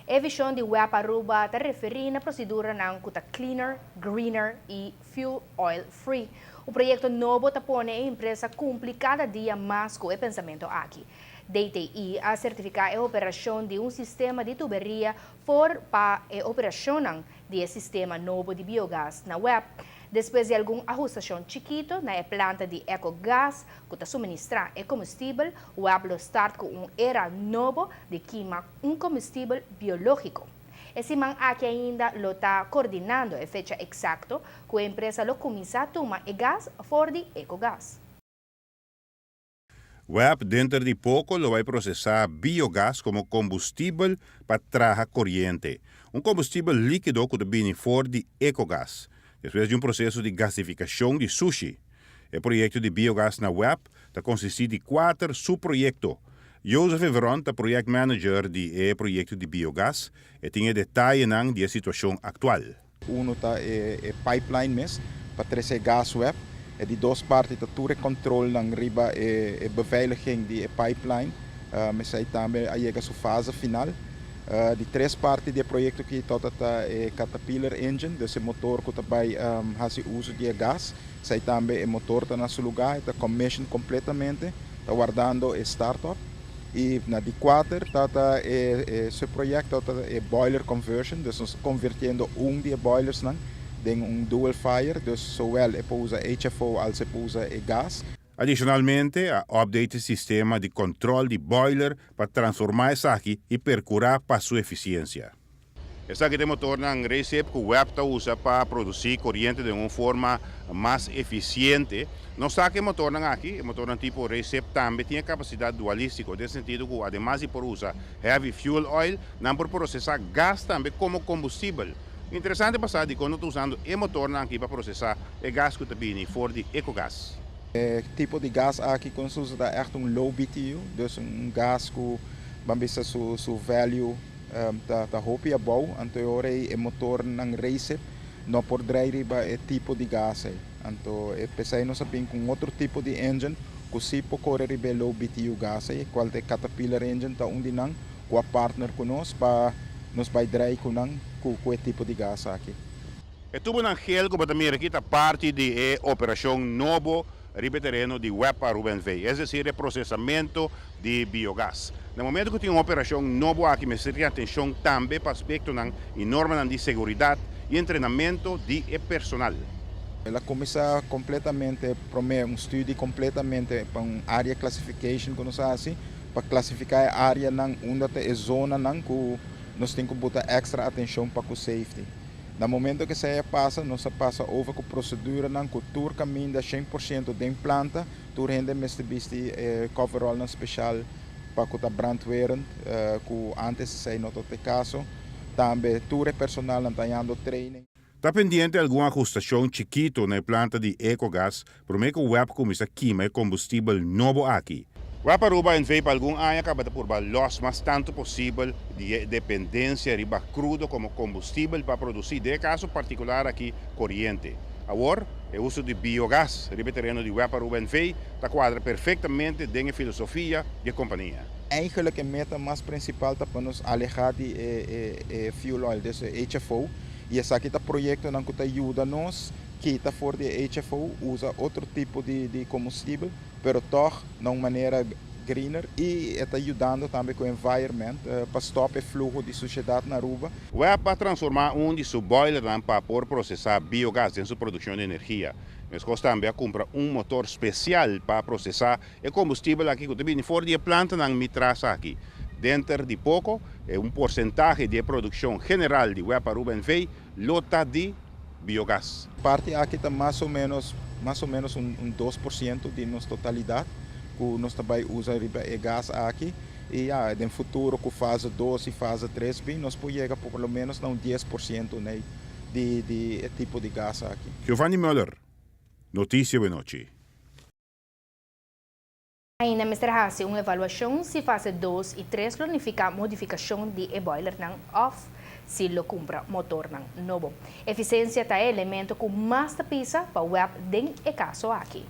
E vision di WEB Aruba ta referi na proceduranan cu ta cleaner, greener y fuel oil free. E proyecto nobo ta pone e empresa cumpli cada dia mas cu e pensamento aki. DTI a certifica e operacion di un sistema di tuberia for pa e operacion di sistema nobo di biogas na WEB. Despues di algun ahustacion chikito na e planta di ecogas cu ta suministra e combustibel, WEB lo start cu un era nobo di kima un combustibel biologico. E siman aki ainda lo ta coordinando e fecha exacto cu e empresa lo cuminsa tuma e gas for di ecogas. WEB denter di poco lo bay procesa biogas como combustibel pa traha coriente. Un combustibel likido cu ta bini for di ecogas. Despues di un proceso di gasificacion di sushi. E proyecto di biogas na WEB ta consisti di cuater subproyecto. Joseph Everon ta project manager di e proyecto di biogas y tin detaye di e situacion actual. Uno ta e pipeline mes pa trece gas WEB. E di dos parti ta tur control nan riba e beveiliging di e pipeline. Esey tambe a yega su fase final. Di tres parti di e proyecto aki ta e Caterpillar engine, dus e motor cu tambe haci uso di gas. Esey tambe e motor ta na su lugar, ta commission completamente, ta wardando e startup. Y na di cuater ta e proyecto ta e boiler conversion, dus nos ta convirtiendo un di boilers nan den un dual fire, dus zowel e usa HFO als e usa e gas. Adicionalmente, a update e sistema di control di boiler pa transforma esaki y percura pa su eficiencia. Esaki ta e motor nan recip cu WEB ta usa pa produci coriente di un forma mas eficiente. No sa cu e motor nan aki, e motor nan tipo recip tambe tin capacidad dualistico, den sentido cu ademas di por usa heavy fuel oil, nan por procesa gas tambe como combustibel. Interesante pa sa cu nan ta usando e motor nan aki pa procesa e gas cu ta bini for di ecogas. E tipo di gas aki cu nos usa echt un low BTU, dus un gas cu ban bisa su value ta hopi abou, anto e motor nan recip no por draai riba e tipo di gas ey. Anto e p'esey nos a bin cu otro tipo di engine cu si por core riba low BTU gas ey, cual ta Caterpillar engine ta un di nan cu a partner cu nos pa nos bay draai cu nan cu e tipo di gas aki. E tubo nan geel cu bo ta mira aki ta parti di e operacion nobo riba tereno di WEB Aruba NV, es decir, e procesamento di biogas. Na momento cu tin un operacion nobo aki, mester tin atencion tambe pa aspecto y norma di seguridad y entrenamento di personal. El a cuminsa completamente, prome un estudio completamente pa un area classification cu nos a haci, pa clasifica e area nan unda e zona nan cu nos tin cu pone extra atencion pa cu safety. Na momento cu esey pasa, nos pasa over cu procedura nan cu tur caminda 100% den planta, tur hende mester bisti coverall nan special pa cu ta brandwerend, cu antes esey no tabata e caso. Tambe tur personal nan ta training. Ta pendiente algun ahustacion chikito na planta di ecogas, prome cu WEB cuminsa kima e combustibel nobo aki. WEB Aruba NV pa algun aña caba ta purba los mas tanto posibel di dependencia riba crudo como combustibel pa produci, den caso particular aki, coriente. Awor, e uso di biogas riba tereno di WEB Aruba NV ta cuadra perfectamente den e filosofia di e compania. Eigenlijk e meta mas principal ta pa nos aleha di e fuel oil, dus HFO. Y esaki ta proyecto nan cu ta yuda nos kita for di HFO, usa otro tipo di combustibel, pero toch na un manera greener y ta yudando tambe cu e environment pa stop e fluho di sushedad na Aruba. WEB a transforma un di su boiler pa por procesa biogas den su produccion di energia. Mescos tambe a cumpra un motor special pa procesa e combustibel aki cu ta bini for di e planta nan mi tras aki. Denter di poco, e un porcentahe di produccion general di WEB Aruba NV lo ta di biogas. Parti aki ta mas o menos un 2% di nos totalidad cu nos tambe usa e gas aki. Y ja, den futuro cu fase 2 y fase 3 bin, nos por yega por lo menos na un 10%, ne, di tipo di gas aki. Giovanni Müller, Noticia Nochi. Ainda mester haci un evaluacion si fase 2 y 3 lo significa modificacion di e boiler nan of si lo cumpra motor nan nobo. Eficiencia ta e elemento cu mas ta pisa pa WEB den e caso aki.